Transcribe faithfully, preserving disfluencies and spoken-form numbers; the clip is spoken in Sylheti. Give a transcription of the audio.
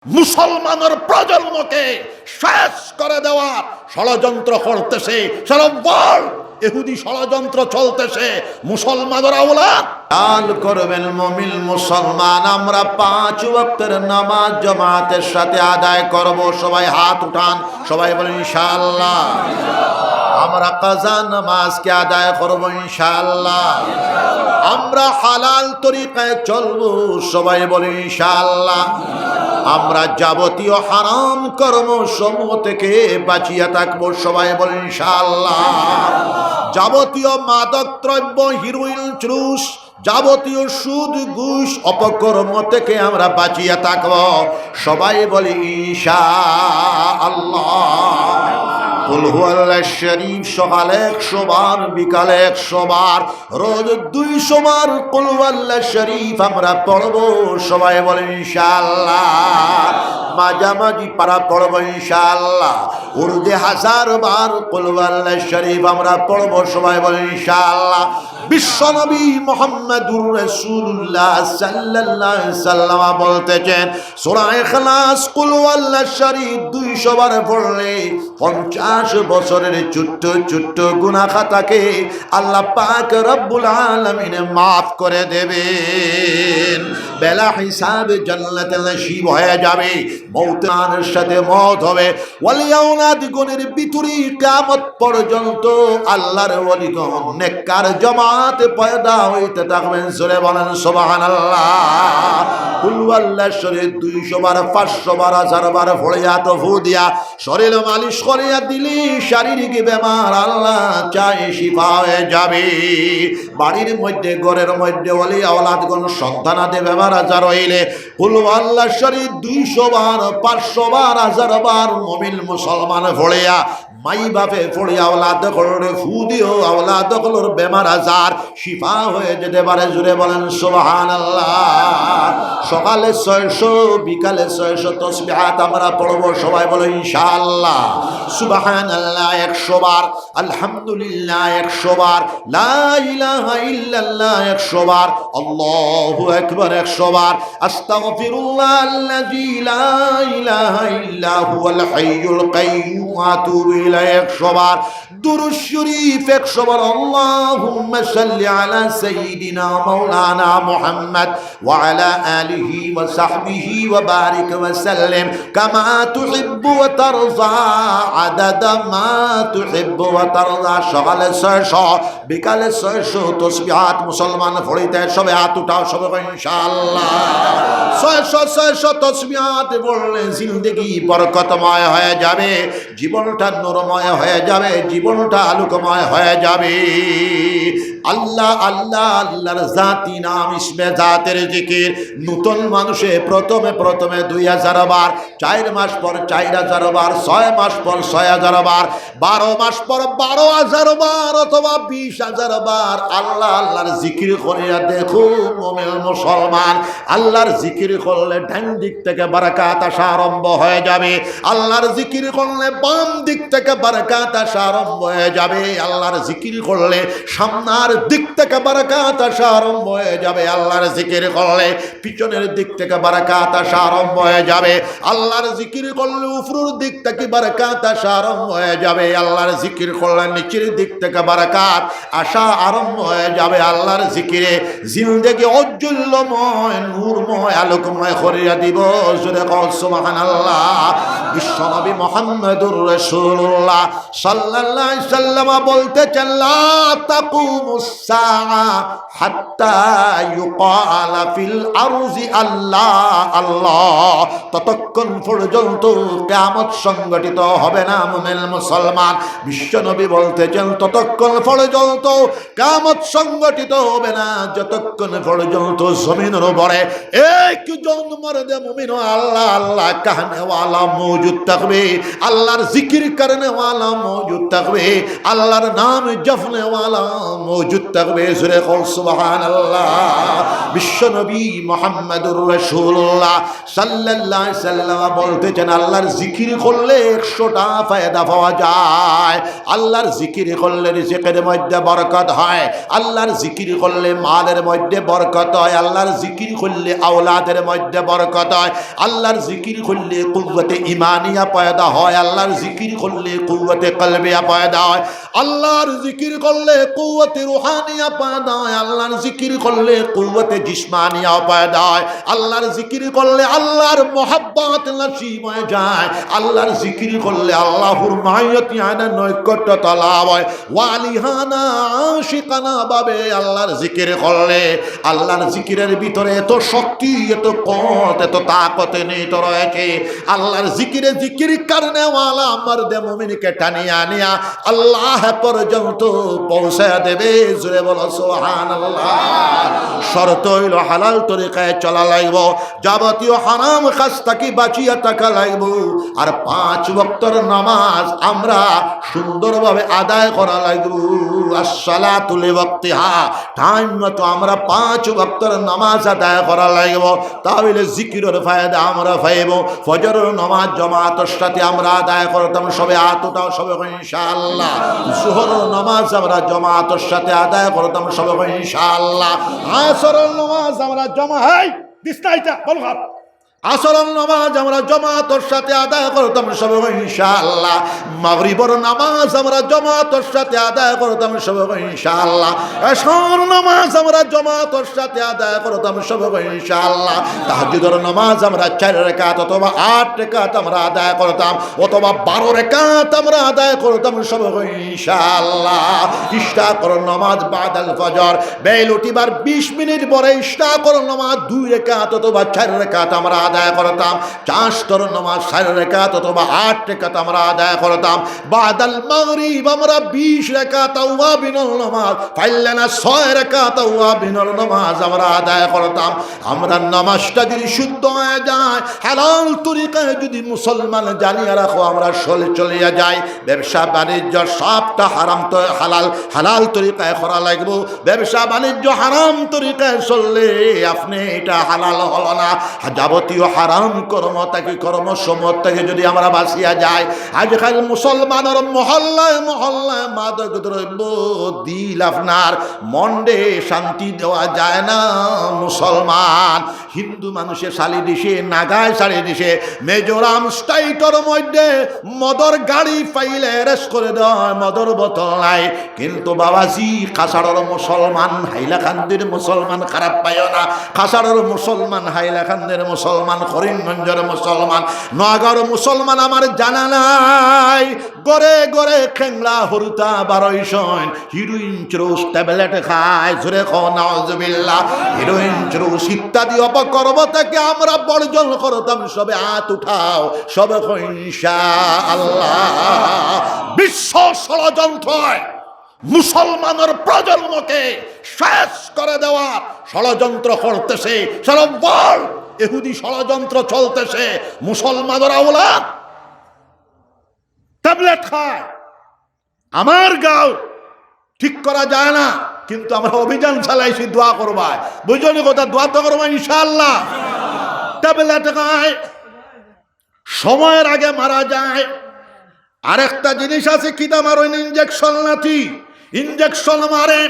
মুসলমানের প্রজন্মকে শেষ করে দেওয়ার ষড়যন্ত্র করতেছে। সারা ওয়ার্ল্ড এহুদি ষড়যন্ত্র চলতেছে। মুসলমানের আওলাদ, খেয়াল করবেন, মুমিন মুসলমান, আমরা পাঁচ ওয়াক্তের নামাজ জামাতের সাথে আদায় করব। সবাই হাত উঠান, সবাই বলেন ইনশাআল্লাহ। আমরা কাজা নামাজকে আদায় করব ইনশাআল্লাহ। আমরা হালাল তরিকায় চলব, সবাই বলেন ইনশাআল্লাহ। আমরা যাবতীয় হারাম কর্ম সমূহ থেকে বাঁচিয়া থাকব, সবাই বলেন ইনশাআল্লাহ। যাবতীয় মাদক দ্রব্য, হিরোইন, চুরুস, যাবতীয় সুদ, ঘুষ, অপকর্ম থেকে আমরা বাঁচিয়া থাকব, সবাই বলি ইনশাআল্লাহ। কুল হুয়াল্লাহ শরীফ সকালে একশো বার, বিকালে একশো বার, রোজ দুইশো বার কুল হুয়াল্লাহ শরীফ আমরা পড়ব, সবাই বলি ইনশাআল্লাহ। মাঝামাঝি পারা পড়ব ইনশাআল্লাহ। উর্দে হাজার বার কুল হুয়াল্লাহ শরীফ আমরা পড়ব, সবাই বলি ইনশাআল্লাহ। বিশ্বনবী মুহাম্মাদুর রাসূলুল্লাহ সাল্লাল্লাহু আলাইহি সাল্লাম বলতেছেন, সূরা ইখলাস, কুল হুয়াল্লাহ শরীফ দুইশো বার পড়লে পঞ্চাশ বছরের ছোট্ট ছোট্ট গুনাহ খাতাকে আল্লাহ পাক রব্বুল আলামিন মাফ করে দেবেন। বেলা হিসাবে জান্নাতে নসিব হয়ে যাবে। মউতের সাথে মউত হবে। ওলি আওলাদগণের ভিতরে কিয়ামত পর্যন্ত আল্লাহর ওলিগণ নেককার জমাত পয়দা হইতে থাকবেন। জোরে বলেন সুবহানাল্লাহ। কুল হুয়াল্লাহ শরীফ দুইশো বার, পাঁচশো বার, হাজার বার পড়িয়া তো ফু দিয়া শরীর মালিশ করিয়া দিলে শারীরিক বেমার আল্লাহ চাই শিফা হয়ে যাবে। বাড়ির মধ্যে, ঘরের মধ্যে ওলি আওলাদগণ সন্তানাদি বেমার আজার হইলে কুল হুয়াল্লাহ শরীফ দুইশো বার, পাঁচশো বার, হাজার বার মুমিন মুসলমান পড়িয়া, মাই বাপে পড়িয়া আওলাদ অকলরে ফু দিও, আওলাদ অকলর বেমার আজার শিফা হয়ে যেতে পারে। জোরে বলেন সুবহানাল্লাহ। সকালে ছয়শো, বিকালে ছয়শো তসবিহাত আমরা পড়ব, সবাই বলো ইনশাআল্লাহ। সুবহানাল্লাহ একশো বার, আলহামদুলিল্লাহ একশো বার, লা ইলাহা ইল্লাল্লাহ একশো বার, আল্লাহু আকবার একশো বার, আস্তাগফিরুল্লাহ আল্লাযী লা ইলাহা ইল্লা হুয়াল হাইয়ুল কাইয়্যুম ওয়া আতুবু ইলাইহি একশো বার, দুরূদ শরীফ একশো বার, আল্লাহুম্মা সাল্লি আলা সাইয়্যিদিনা মাওলানা মুহাম্মদ ওয়া আলা আলিহি ওয়া সাহবিহি ওয়া বারিক ওয়া সাল্লিম কামা তুহিব্বু ওয়া তারদা আদাদা মা তুহিব্বু ওয়া তারদা। সকালে ছয়শো, বিকালে ছয়শো তসবিহাত মুসলমান পড়িতে, সবে হাত উঠাও, সবে কই ইনশাআল্লাহ। ছয়শো, ছয়শো তসবিহাত পড়লে জিন্দেগি বরকতময় হয়ে যাবে, জীবনটা নূরময় হয়ে যাবে, জীবনটা আলোকময় হয়ে যাবে। আল্লাহ, আল্লাহ, আল্লাহর জাতি নাম, ইসমে জাতের জিকির। নতুন মানুষে প্রথমে প্রথমে দুই হাজার বার, চার মাস পর চার হাজার বার, ছয় মাস পর ছয় হাজার বার, বারো মাস পর বারো হাজার বার অথবা বিশ হাজার বার আল্লাহ আল্লাহর জিকির করিয়া দেখো মুমিন মুসলমান। আল্লাহর জিকির করলে ডান দিক থেকে বারাকাত আসা আরম্ভ হয়ে যাবে। আল্লাহর জিকির করলে বাম দিক থেকে বারাকাত আসা আরম্ভ হয়ে যাবে। আল্লাহর জিকির করলে সামনের দিক থেকে বারাকাত আসা আরম্ভ হয়ে যাবে। আল্লাহর জিকির করলে পিছনের দিক থেকে বারাকাত আসা আরম্ভ হয়ে যাবে। আল্লাহর জিকির করলে উপরের দিক থেকে বারাকাত আসা আরম্ভ হয়ে যাবে। আল্লাহর জিকির করলে নিচের দিক থেকে বারাকাত আসা আরম্ভ হয়ে যাবে। আল্লাহর জিকিরে জিন্দেগি ঔজ্জ্বল্যময়, নূরময়, আলোকময় করিয়া দিব। জোরে কও সুবহানাল্লাহ। বিশ্বনবী মুহাম্মদুর রাসূলুল্লাহ সাল্লাল্লাহু আলাইহি সাল্লাম বলতেছেন, লা তাকুমুস সাআ হাত্তা ইউকালা ফিল আরজি আল্লাহ আল্লাহ। ততক্ষণ পর্যন্ত কিয়ামত সংঘটিত হবে না, মুমিন মুসলমান। বিশ্বনবী বলতেছেন, ততক্ষণ পর্যন্ত কিয়ামত সংঘটিত হবে না, যতক্ষণ পর্যন্ত জমিনের উপরে একজন মর্দে মুমিন আল্লাহ আল্লাহ কাহনেওয়ালা মজুদ থাকবে, আল্লাহর জিকির করনেওয়ালা মজুদ থাকবে, আল্লাহর নাম জপনেওয়ালা মজুদ মজুদ থাকবে। জোরে কও সুবহানাল্লাহ। বিশ্বনবী মুহাম্মাদুর রাসূলুল্লাহ সাল্লাল্লাহু আলাইহি সাল্লাম বলতেছেন, আল্লাহর জিকির করলে একশোটা ফায়দা পাওয়া যায়। আল্লাহর জিকির করলে রিজিকের মধ্যে বরকত হয়, আল্লাহর জিকির করলে মালের মধ্যে বরকত হয়, আল্লাহর জিকির করলে আওলাদের মধ্যে বরকত হয়, আল্লাহর জিকির করলে কুওয়াতে ইমানিয়া পয়দা হয়, আল্লাহর জিকির করলে কুওয়াতে কলবিয়া পয়দা হয়, আল্লাহর জিকির করলে কুওয়াতে রুহানিয়া পয়দা হয়, আল্লাহর জিকির করলে কুওয়াতে জিসমানিয়া পয়দা হয়, আল্লাহর জিকির করলে আল্লাহর মহব্বত নসিব হয়ে যায়, আল্লাহর জিকির করলে আল্লাহর মাইয়ত, ইয়ানি নৈকট্যতা লাভ হয়। ওয়ালিহানা আশিকানা ভাবে আল্লাহর জিকির করলে, আল্লাহর জিকিরের ভিতরে এত শক্তি, এত কত, এত তাকত নিহিত রয়েছে। আল্লাহর জিকিরে জিকির করনেওয়ালা মর্দে মুমিনকে টানিয়া আনিয়া আল্লাহ পর্যন্ত পৌঁছায় দেবে। জোরে বলো সুবহানাল্লাহ। শর্ত হইল হালাল তরিকায় চলা লাগবো, যাবতীয় হারাম কাজ থাকি বাঁচিয়া থাকা লাগবো। আর পাঁচ ওয়াক্তর নামাজ আমরা সুন্দরভাবে আদায় করা লাগবো। আসসালাতু লিওয়াক্তিহা, টাইম মতো আমরা পাঁচ ওয়াক্তর নামাজ আদায় করা লাগবো। তাহলে জিকিরর ফায়দা আমরা পাইবো। ফজরর নামাজ জামাতর সাথে আমরা আদায় করতাম, সবে আত উঠাও, সবে কই ইনশাআল্লাহ। জোহরর নামাজ আমরা জামাতর সাথে আদায় করতাম, সবে কই ইনশাআল্লাহ। আসরর নামাজ আমরা জামা-, এই, দিস না এটা, বল খারাপ। আসরর নামাজ আমরা জামাতর সাথে আদায় করতাম, সবে কই ইনশাআল্লাহ। মাগরিবর নামাজ আমরা জামাতর সাথে আদায় করতাম, সবে কই ইনশাআল্লাহ। এশার নামাজ আমরা জামাতর সাথে আদায় করতাম, সবে কই ইনশাআল্লাহ। তাহাজ্জুদর নামাজ আমরা চার রাকাত অথবা আট রাকাত আমরা আদায় করতাম, অথবা বারো রাকাত আমরা আদায় করতাম, সবে কই ইনশাআল্লাহ। ইশরাকর নামাজ বাদাল ফজর, বেইল উঠিবার বিশ মিনিট পরে ইশরাকর নামাজ দুই রাকাত অথবা চার রাকাত আমরা আদায় করতাম। চাষতর নামাজ চার রাকাত অথবা আট রাকাত আমরা আদায় করতাম। বাদাল মাগরিব আমরা বিশ রাকাত আওয়াবিনর নামাজ, পাইলে না ছয় রাকাত আওয়াবিনর নামাজ আমরা আদায় করতাম। আমরা নামাজটা যদি শুদ্ধ হয়ে যায়, হালাল তরিকায় যদি মুসলমান জানিয়া রাখো, আমরা সল চলিয়া যাই, ব্যবসা বাণিজ্য সবটা হারাম তো হালাল, হালাল তরিকায় করা লাগবো। ব্যবসা বাণিজ্য হারাম তরিকায় চললে আপনি এটা হালাল হলো না। যাবতীয় হারাম কর্ম থাকি, কর্ম সমত থাকি যদি আমরা বাঁচিয়া যাই, আজকাল মুসলমানর মহল্লায় মহল্লায় মাদক দ্রব্য দিল আপনার মন্ডে শান্তি দেওয়া যায় না। মুসলমান হিন্দু মানুষে ছাড়ি দিছে, নাগায় ছাড়ি দিছে, মিজোরাম স্টেটর মধ্যে মদর গাড়ি পাইলে অ্যারেস্ট করে দেওয়া হয়, মদর বোতল নাই। কিন্তু বাবাজি, কাছাড়র মুসলমান, হাইলাকান্দির মুসলমান, খারাপ পাইও না, কাছাড়র মুসলমান, হাইলাকান্দির মুসলমান, করিমগঞ্জর মুসলমান, নওগাঁর মুসলমান আমার জানা নাই। ঘরে ঘরে খেংলা হুরুতা বারইছইন, হিরোইন চুরুস ট্যাবলেট খায়, জোরে কও নাউজুবিল্লাহ। হিরোইন চুরুস ইত্যাদি অপকর্ম থাকি আমরা বর্জন করতাম। সবে আত উঠাও, সবে কও ইনশাআল্লাহ। বিশ্ব ষড়যন্ত্রয় মুসলমানর প্রজন্মকে শেষ করে দেওয়ার ষড়যন্ত্র করতেছে, সারা ওয়ার্ল্ড এহুদি ষড়যন্ত্র চলতেছে। মুসলমানর আওলাদ ট্যাবলেট খায়। আমার গাঁও ঠিক করা যায় না, কিন্তু আমরা অভিযান চালাইছি, দোয়া করবায়। বুঝছো নি কথা? দোয়া তো করবা ইনশাআল্লাহ। ট্যাবলেট খায়, সময়ের আগে মারা যায়। আরেকটা জিনিস আছে, কিতা মারইন, ইঞ্জেকশন নাতি, ইঞ্জেকশন মারে,